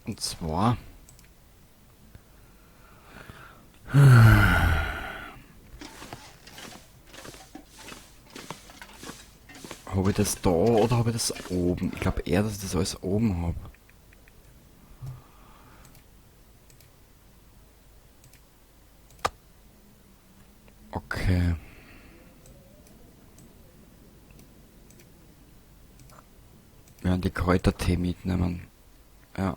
Und zwar habe ich das da oder habe ich das oben? Ich glaube eher, dass ich das alles oben habe. Okay. Wir werden die Kräutertee mitnehmen. Ja.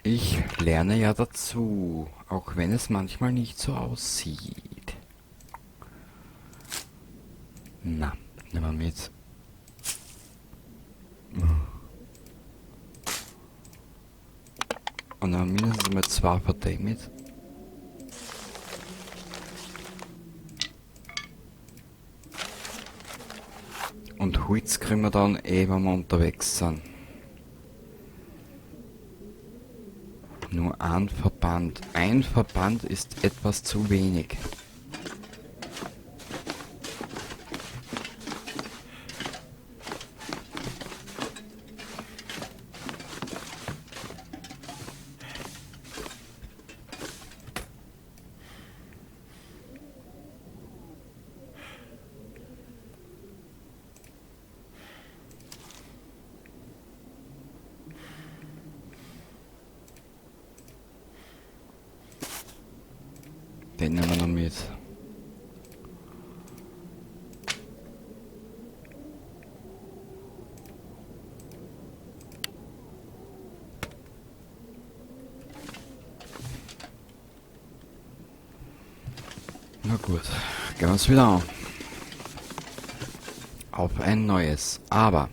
Ich lerne ja dazu, auch wenn es manchmal nicht so aussieht. Na, nehmen wir mit. Und dann mindestens mal 2 Parteien mit. Und Holz kriegen wir dann eh, wenn wir unterwegs sind. Nur ein Verband. Ein Verband ist etwas zu wenig. Den nehmen wir noch mit. Na gut, gehen wir uns wieder an. Auf ein neues, aber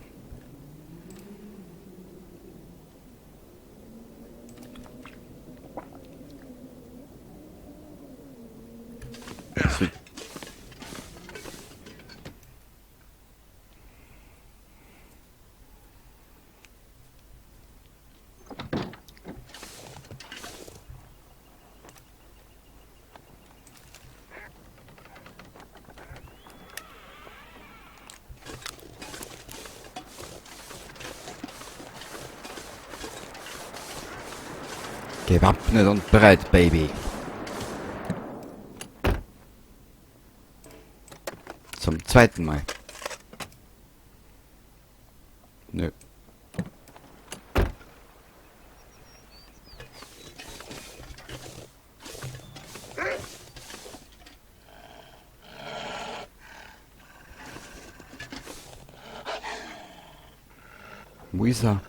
gewappnet und bereit, Baby. Zum zweiten Mal. Nö. Wo ist er?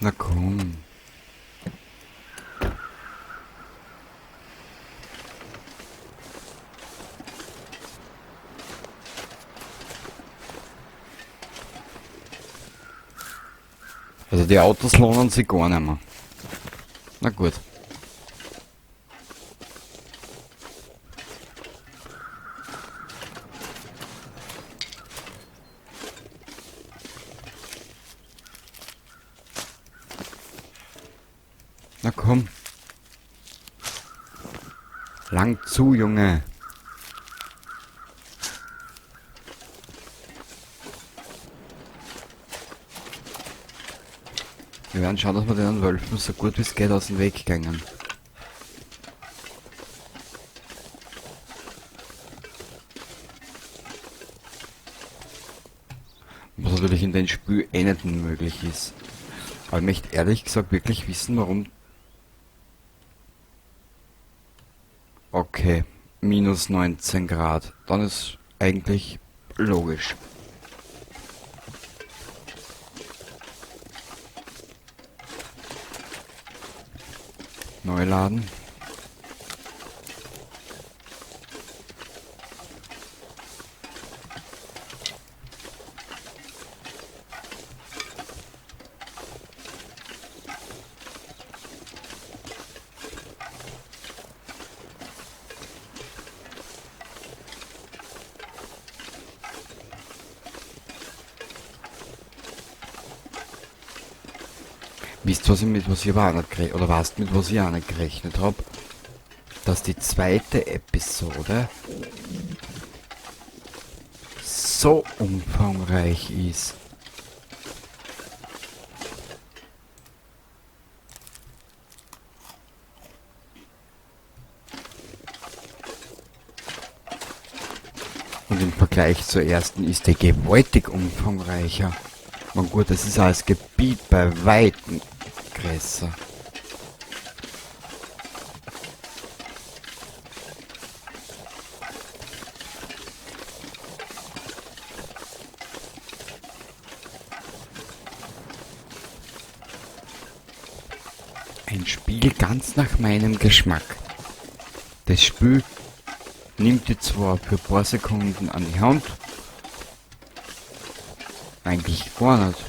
Na komm. Also die Autos lohnen sich gar nicht mehr. Na gut. Na komm. Lang zu, Junge. Wir werden schauen, dass wir den Wölfen so gut wie es geht aus dem Weg gehen. Was natürlich in dem Spiel eh nicht möglich ist. Aber ich möchte ehrlich gesagt wirklich wissen, warum... Okay, minus 19 Grad. Dann ist eigentlich logisch. Neu laden. Wisst was ich mit was ich aber auch nicht gerechnet, oder weißt mit was ich auch nicht gerechnet hab? Dass die zweite Episode so umfangreich ist. Und im Vergleich zur ersten ist die gewaltig umfangreicher. Man gut, das ist auch das Gebiet bei weitem größer. Ein Spiel ganz nach meinem Geschmack. Das Spiel nimmt die zwar für ein paar Sekunden an die Hand. Eigentlich gar nicht.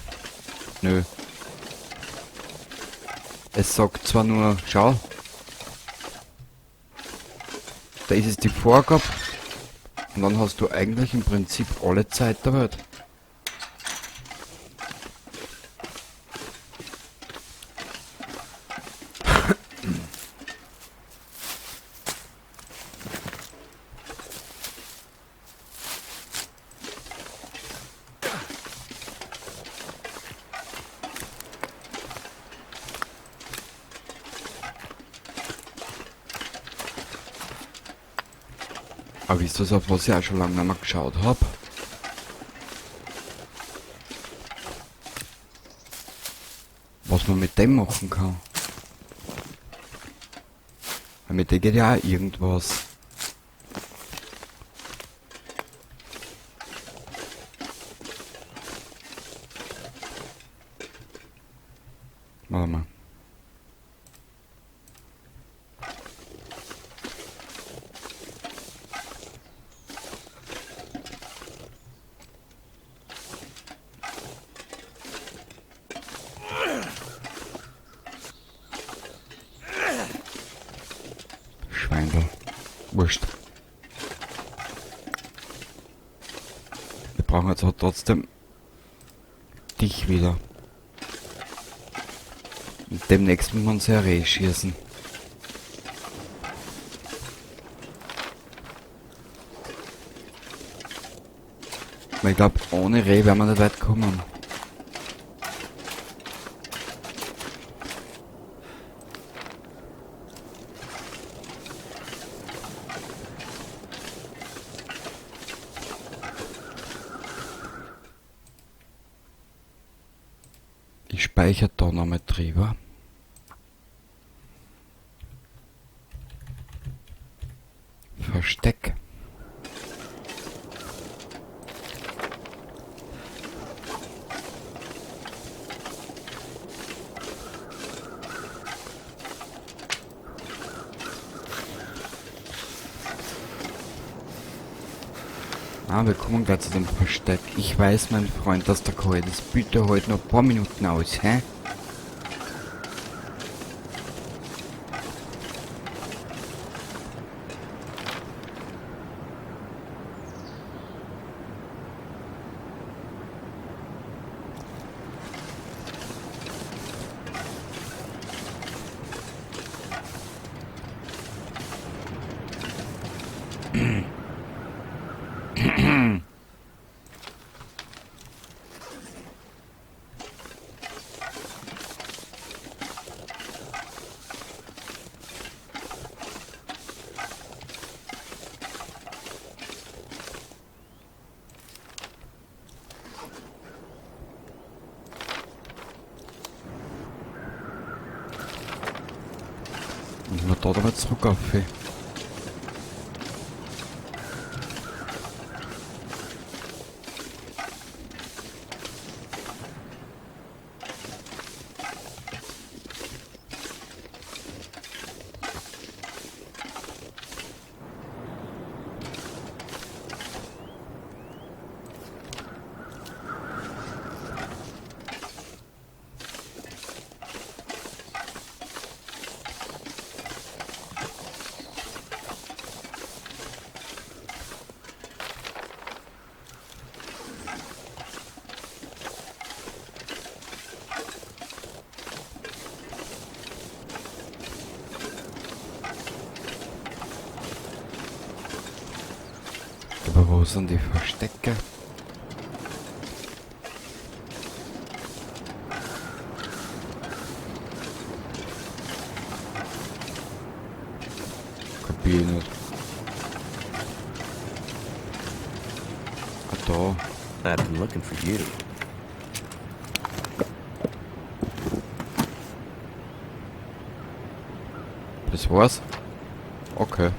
Nö. Es sagt zwar nur, schau, da ist es die Vorgabe und dann hast du eigentlich im Prinzip alle Zeit der Welt. Aber wisst ihr, auf was ich auch schon lange nicht mehr geschaut hab? Was man mit dem machen kann. Weil mit dem geht ja auch irgendwas. Warte mal. Schweindel. Wurscht. Wir brauchen jetzt auch trotzdem dich wieder. Und demnächst müssen wir uns ja Reh schießen. Weil ich glaub, ohne Reh werden wir nicht weit kommen. Ich speichere da nochmal drüber. Versteck. Ah, wir kommen gleich zu dem Versteck. Ich weiß, mein Freund, dass der kalt ist. Bitte halt noch ein paar Minuten aus, hä? Und wir da aber zurück auf. Aber wo sind die Verstecke? Kapier ich nicht. Ah, da. I've been looking for you. Das war's? Okay.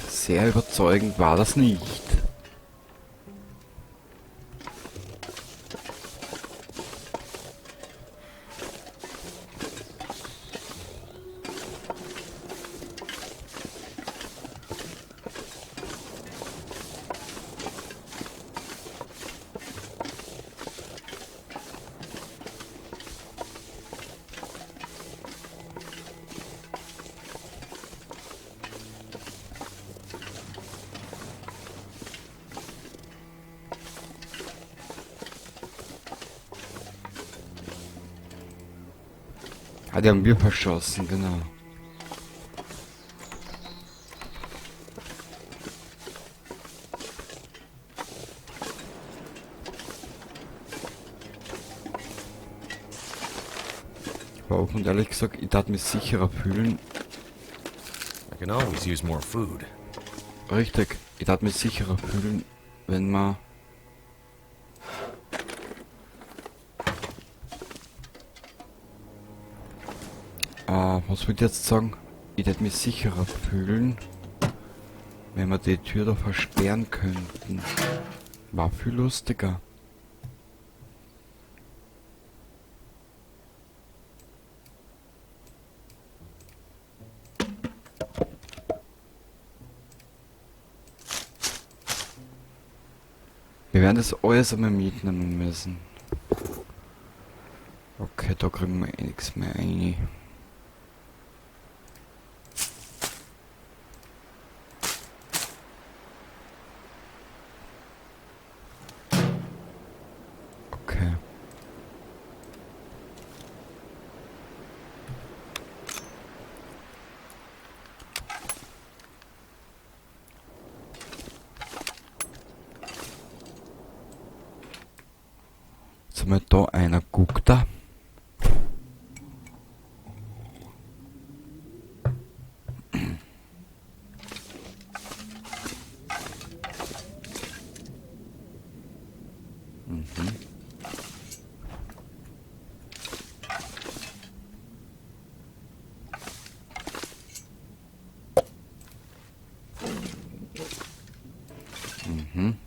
Sehr überzeugend war das nicht. Ah, die haben wir verschossen, genau. Aber offen und ehrlich gesagt, ich darf mich sicherer fühlen. I can always use more food. Richtig, ich darf mich sicherer fühlen, wenn man was wollte ich jetzt sagen? Ich würd mich sicherer fühlen, wenn wir die Tür da versperren könnten. War viel lustiger. Wir werden das alles einmal mitnehmen müssen. Okay, da kriegen wir eh nichts mehr rein. Okay. Jetzt haben wir da einer guckt da. Mhm.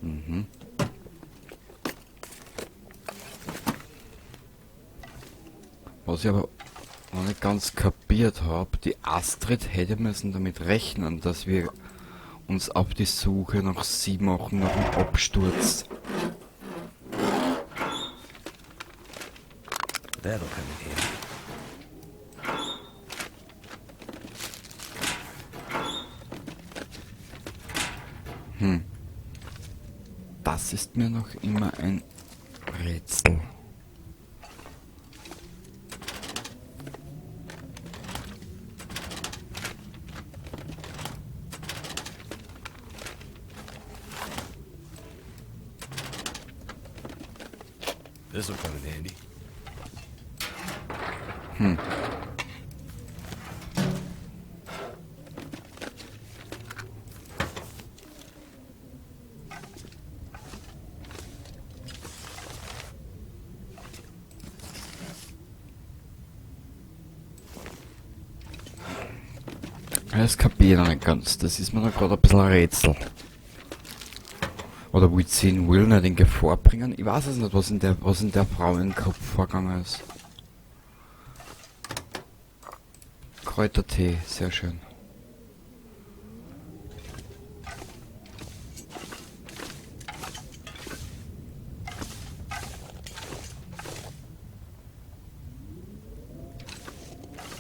Mhm. Was ich aber noch nicht ganz kapiert hab, die Astrid hätte müssen damit rechnen, dass wir uns auf die Suche nach sie machen, nach dem Absturz. That'll come in handy. Das ist mir noch immer ein Rätsel. This'll come in handy. Das kapiere ich noch nicht ganz. Das ist mir noch gerade ein bisschen ein Rätsel. Oder will sie den Will nicht in Gefahr bringen? Ich weiß es nicht, was in der Frau im Kopf vorgegangen ist. Kräutertee, sehr schön.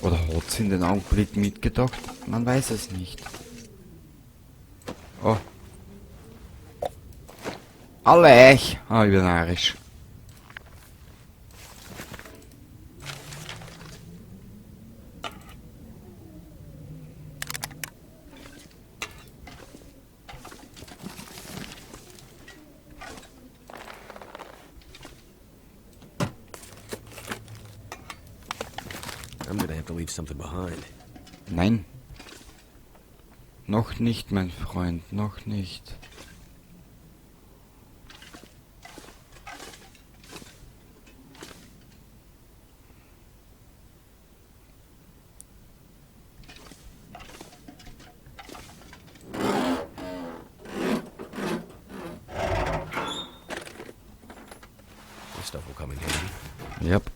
Oder hat sie in den Augenblick mitgedacht? Man weiß es nicht. Oh. Alle ich! Ah, ich bin narrisch. I'm gonna have to leave something behind. Nein. Noch nicht, mein Freund, noch nicht. This stuff will come in handy. Yep.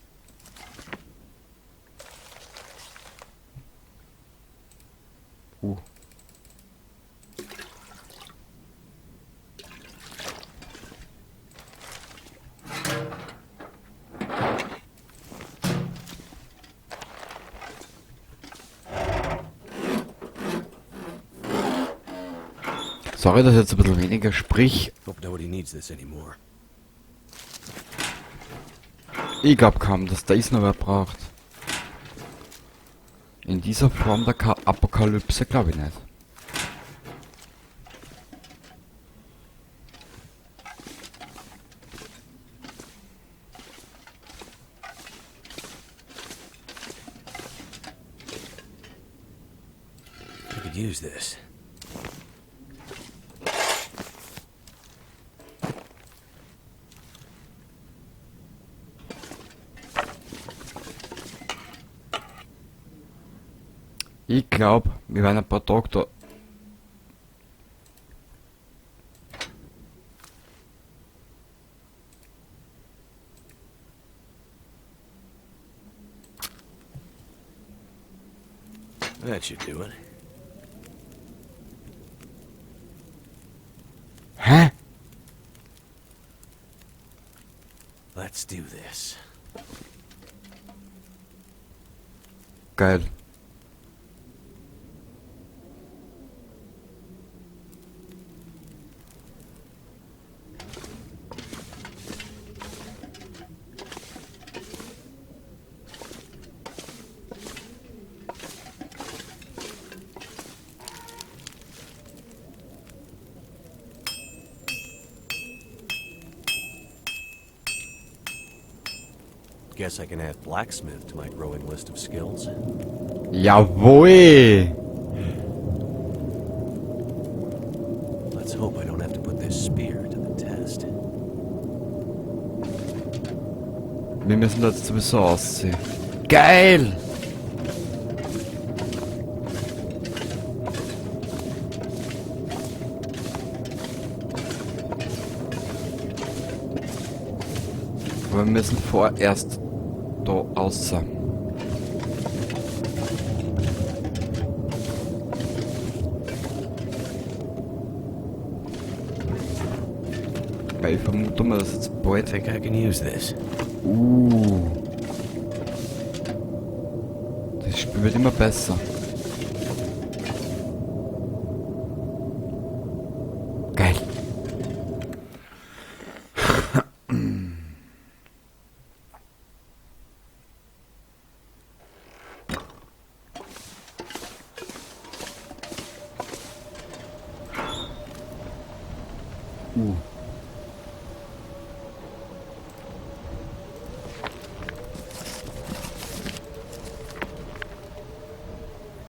Sorry, dass ich jetzt ein bisschen weniger sprich. Hope nobody needs this anymore. Ich glaub kaum, dass das noch wer braucht. In dieser Form der Apokalypse glaub ich nicht. I could use this. Ich glaub, wir werden ein paar Tage da. That should do it. Hä? Let's do this. Geil. Guess I can add blacksmith to my growing list of skills. Jawohl! Let's hope I don't have to put this spear to the test. Wir müssen da jetzt sowieso aussehen. Geil! Aber wir müssen vorerst da außer. Weil ich vermute mal, dass jetzt bald I think I can use this. Das Spiel wird immer besser. Geil.